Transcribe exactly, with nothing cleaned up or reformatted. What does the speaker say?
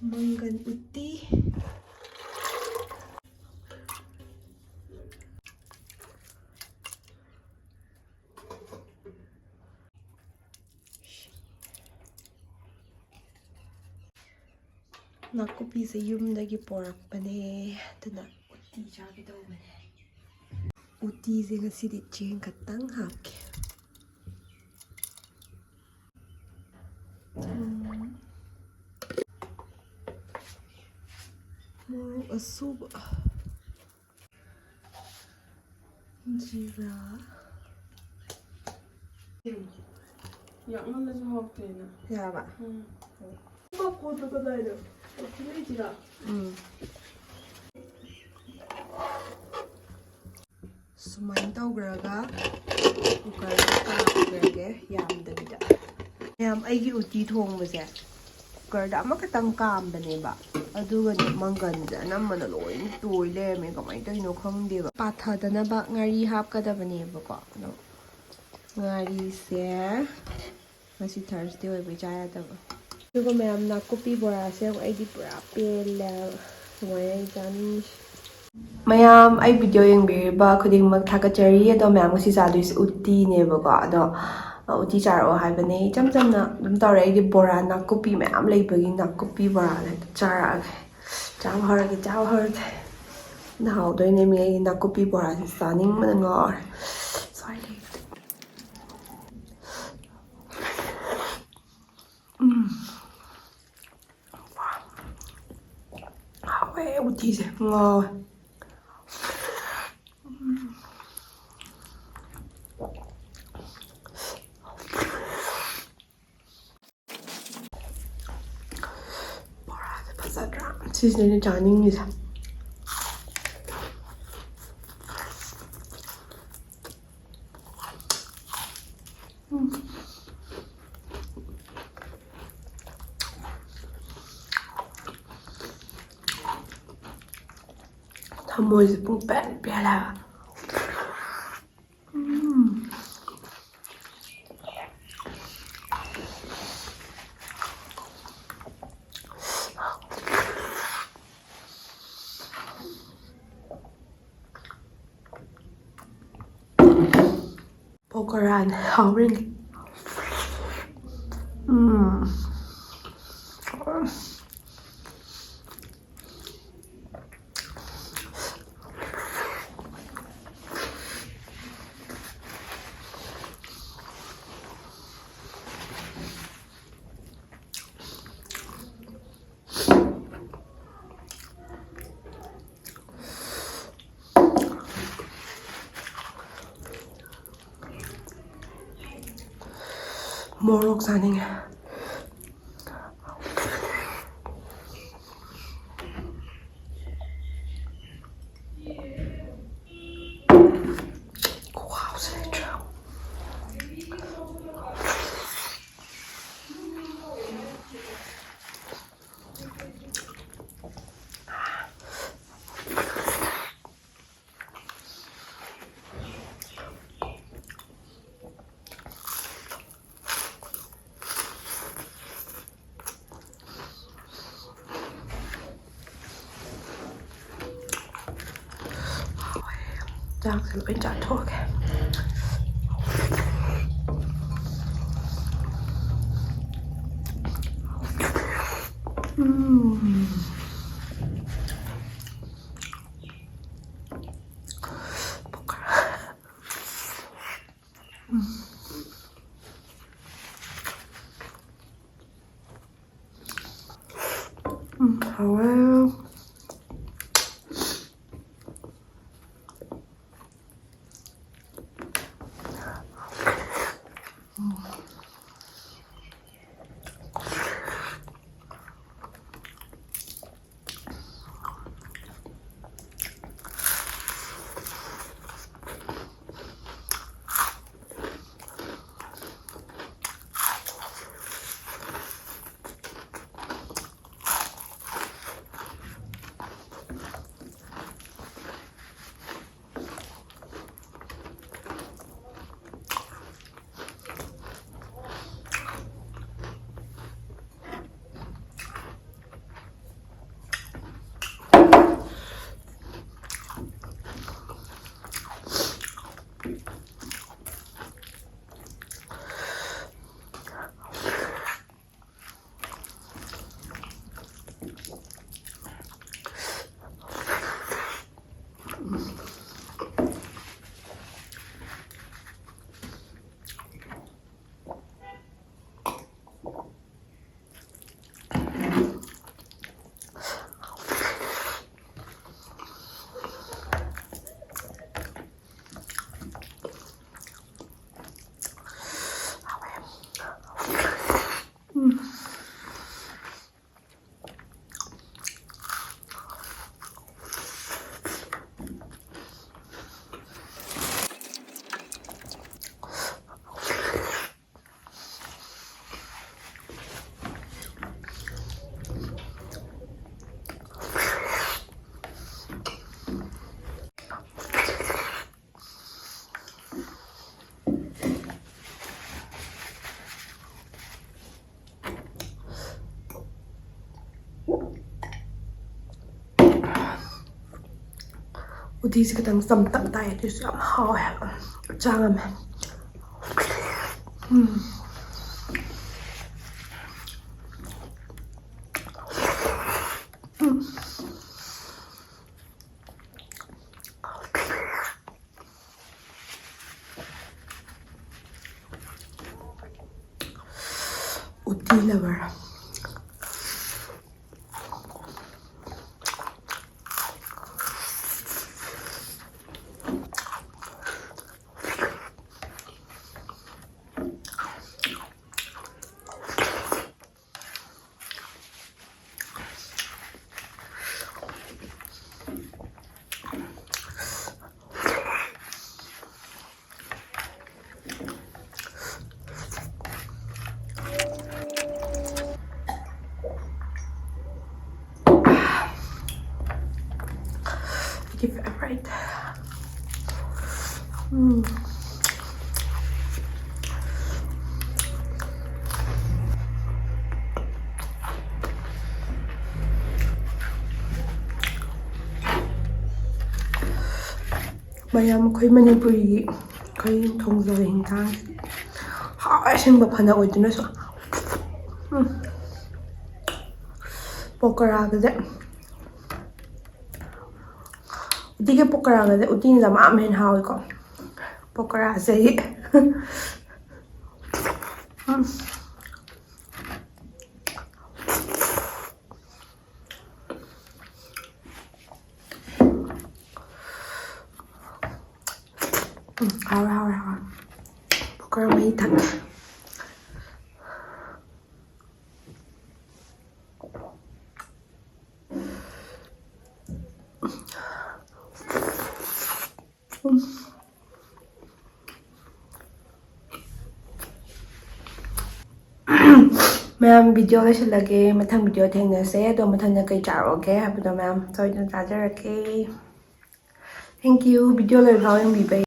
ꯃꯪꯒꯟ ꯎꯇꯤ꯫ ꯅꯥꯀꯨꯞꯄꯤꯁꯦ ꯌꯨꯝꯗꯒꯤ ꯄꯣꯔꯛꯄꯅꯦ, ꯑꯗꯨꯅ ꯎꯇꯤ ꯆꯥꯒꯦ ꯇꯧꯕꯅꯦ꯫ ꯎꯇꯤꯁꯦ ꯉꯁꯤꯗꯤ ꯆꯦꯡ ꯈꯛꯇꯪ ꯍꯥꯞꯀꯦ꯫ ꯎꯝ꯫ ꯃꯣꯔꯣꯛ ꯑꯁꯨꯕ꯫ ꯖꯤꯔꯥ꯫ ꯌꯥꯛꯃꯜꯂꯁꯨ ꯍꯥꯎꯇꯦꯅ꯫ ꯌꯥꯔꯕ? ꯎꯝ꯫ ꯃꯀꯨꯗꯨ ꯀꯗꯥꯏꯗ? ꯂꯩꯇ꯭ꯔꯥ? ꯎꯝ꯫ ꯁꯨꯃꯥꯏꯅ ꯇꯧꯈ꯭ꯔꯒ ꯀꯨꯀꯔꯗ ꯀꯥꯝꯈ꯭ꯔꯒꯦ, ꯌꯥꯝꯗꯕꯤꯗ꯫ ꯃꯌꯥꯝ, ꯑꯩꯒꯤ ꯎꯇꯤ ꯊꯣꯡꯕꯁꯦ ꯀꯨꯀꯔꯗ ꯑꯃꯈꯛꯇꯪ ꯀꯥꯝꯕꯅꯦꯕ, ꯑꯗꯨꯒꯅꯦ ꯃꯪꯒꯟꯁꯦ ꯑꯅꯝꯕꯅ ꯂꯣꯏ ꯇꯣꯏ ꯂꯩꯔꯝꯃꯦ꯫ ꯀꯃꯥꯏꯅ ꯇꯧꯔꯤꯅꯣ ꯈꯪꯗꯦꯕ꯫ ꯄꯥꯊꯗꯅꯕ ꯉꯥꯔꯤ ꯍꯥꯞꯀꯗꯕꯅꯦꯕꯀꯣ꯫ ꯑꯗꯣ ꯉꯥꯔꯤꯁꯦ ꯉꯁꯤ ꯊꯔꯁꯗꯦ ꯑꯣꯏꯕꯩ ꯆꯥ ꯌꯥꯗꯕ꯫ ꯑꯗꯨꯒ ꯃꯌꯥꯝ, ꯅꯥꯀꯨꯞꯄꯤ ꯕꯣꯔꯥꯁꯦ ꯑꯃꯨꯛ ꯑꯩꯗꯤ ꯄꯨꯔꯥ ꯄꯦꯜꯂꯦ꯫ ꯁꯨꯃꯥꯏꯅ ꯑꯩ ꯆꯥꯅꯤꯡꯉꯤꯁꯦ꯫ ꯃꯌꯥꯝ, ꯑꯩ ꯚꯤꯗꯤꯑꯣ ꯌꯦꯡꯕꯤꯔꯤꯕ ꯈꯨꯗꯤꯡꯃꯛ ꯊꯥꯒꯠꯆꯔꯤ꯫ ꯑꯗꯣ ꯃꯌꯥꯝ, ꯉꯁꯤ ꯆꯥꯗꯣꯏꯁꯦ ꯎꯇꯤꯅꯦꯕꯀꯣ꯫ ꯑꯗꯣ, ꯑ, ꯎꯇꯤ ꯆꯥꯔꯛꯑꯣ ꯍꯥꯏꯕꯅꯦ꯫ ꯏꯆꯝ ꯆꯝꯅ ꯑꯗꯨꯝ ꯇꯧꯔꯦ꯫ ꯑꯩꯗꯤ ꯕꯣꯔꯥ, ꯅꯥꯀꯨꯞꯄꯤ ꯃꯌꯥꯝ ꯂꯩꯕꯒꯤ ꯅꯥꯀꯨꯞꯄꯤ ꯕꯣꯔꯥꯗ ꯍꯦꯛꯇ ꯆꯥꯔꯛꯑꯒꯦ꯫ ꯆꯥꯕ ꯍꯧꯔꯒꯦ, ꯆꯥꯕ ꯍꯧꯔꯒꯦ꯫ ꯅ ꯍꯥꯎꯗꯣꯏꯅꯦ ꯃꯤ꯫ ꯑꯩ ꯅꯥꯀꯨꯞꯄꯤ ꯕꯣꯔꯥꯁꯦ ꯆꯥꯅꯤꯡꯕꯅ ꯉꯥꯎꯔꯦ꯫ ꯁ꯭ꯋꯥꯏ ꯂꯩꯕꯗ꯫ ꯎꯝ꯫ ꯍꯥꯎꯋꯦ ꯎꯇꯤꯁꯦ, ꯉꯥꯎꯋꯦ꯫ ꯕꯣꯔꯥꯁꯦ ꯐꯖꯗ꯭ꯔꯥ? ꯁꯤꯁꯤꯅꯦ ꯑꯩꯅ ꯆꯥꯅꯤꯡꯉꯤꯁꯦ꯫ ꯎꯝ꯫ ꯊꯃꯣꯏꯁꯦ ꯄꯨꯡ ꯄꯦꯟ ꯄꯦꯜꯂꯦ ꯍꯥꯏꯕ꯫ ꯎꯝ꯫ ꯑꯣꯀꯔꯥꯟ ꯍꯥꯎꯔꯤꯅꯤ꯫ ꯎꯝ꯫ ꯃꯣꯔꯣꯛ ꯆꯥꯅꯤꯡꯉꯦ꯫ ꯈꯨꯍꯥꯎꯁꯦ ꯂꯩꯇ꯭ꯔꯦ꯫ ꯆꯥꯛꯁꯦ ꯂꯣꯏ ꯆꯥꯊꯣꯛꯑꯒꯦ꯫ ꯎꯝ꯫ ꯎꯝ, ꯍꯥꯎꯋꯦ꯫ ꯎꯇꯤꯁꯦ ꯈꯤꯇꯪ ꯆꯝꯇꯛ ꯇꯥꯏ, ꯑꯗꯨꯁꯨ ꯌꯥꯝ ꯍꯥꯎꯋꯦ ꯍꯥꯏꯕ꯫ ꯆꯥ ꯉꯝꯃꯦ꯫ ꯎꯝ꯫ ꯎꯝ꯫ ꯎꯇꯤ lover꯫ ꯑꯩꯒꯤ favourite꯫ ꯎꯝ꯫ ꯃꯌꯥꯝ ꯑꯩꯈꯣꯏ ꯃꯅꯤꯄꯨꯔꯤꯒꯤ ꯑꯩꯈꯣꯏ ꯊꯣꯡꯖꯕ ꯍꯤꯟꯖꯥꯡ ꯍꯥꯎꯋꯦ ꯑꯁꯦꯡꯕ, ꯐꯅ ꯑꯣꯏꯗꯨꯅꯁꯨ꯫ ꯎꯝ꯫ ꯄꯀꯣꯔꯥꯒꯁꯦ, ꯎꯇꯤꯒ ꯄꯀꯣꯔꯥꯒꯁꯦ, ꯎꯇꯤꯅ ꯗꯃꯥ ꯑꯃ ꯍꯦꯟꯅ ꯍꯥꯎꯋꯦꯀꯣ꯫ ꯄꯀꯣꯔꯥꯁꯦ ꯑꯩ ꯎꯝ꯫ ꯎꯝ, ꯍꯥꯎꯔꯦ, ꯍꯥꯎꯔꯦ, ꯍꯥꯎꯔꯦ꯫ ꯄꯀꯣꯔꯥ ꯃꯍꯤ ꯊꯛꯀꯦ꯫ ꯃꯌꯥꯝ, video ꯂꯣꯏꯁꯤꯜꯂꯒꯦ꯫ ꯃꯊꯪ video ꯊꯦꯡꯅꯁꯦ꯫ ꯑꯗꯣ ꯃꯊꯪꯗ ꯀꯩ ꯆꯥꯔꯛꯑꯣꯒꯦ ꯍꯥꯏꯕꯗꯣ ꯃꯌꯥꯝ ꯁꯣꯏꯗꯅ ꯆꯥꯖꯔꯛꯀꯦ꯫ Thank you, video ꯂꯣꯏꯐꯥꯎ ꯌꯦꯡꯕꯤꯕꯩ꯫